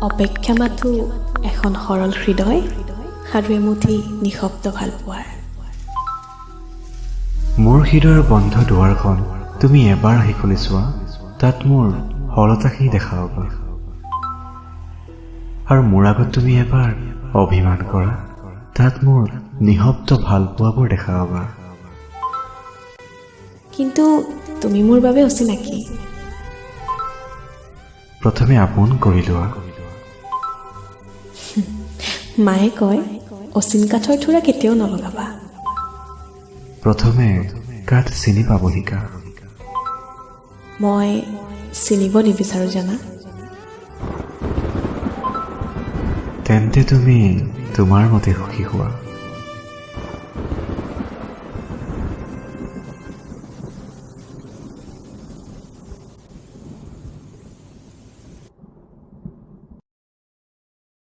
অপেক্ষা মাথো এখন সৰল হৃদয় আৰু এমুঠি নিঃশব্দ ভালপোৱাৰ। মোৰ হৃদয়ৰ বন্ধ দুৱাৰখন তুমি এবাৰ আহি খুলি চোৱা, তাত মোৰ সৰলতাখিনি দেখা পাবা। আৰু মোৰ আগত তুমি এবাৰ অভিমান কৰা, তাত মোৰ নিঃশব্দ ভালপোৱাবোৰ দেখা পাবা। কিন্তু তুমি মোৰ বাবে অচিনাকি। প্ৰথমে আপোন কৰি লোৱা। মায়ে কয়, অচিন কাঠৰ থোৰা কেতিয়াও নলগাবা। প্ৰথমে কাঠ চিনি পাব শিকা। মই চিনিব নিবিচাৰোঁ জানা। তেন্তে তুমি তোমাৰ মতে সুখী হোৱা।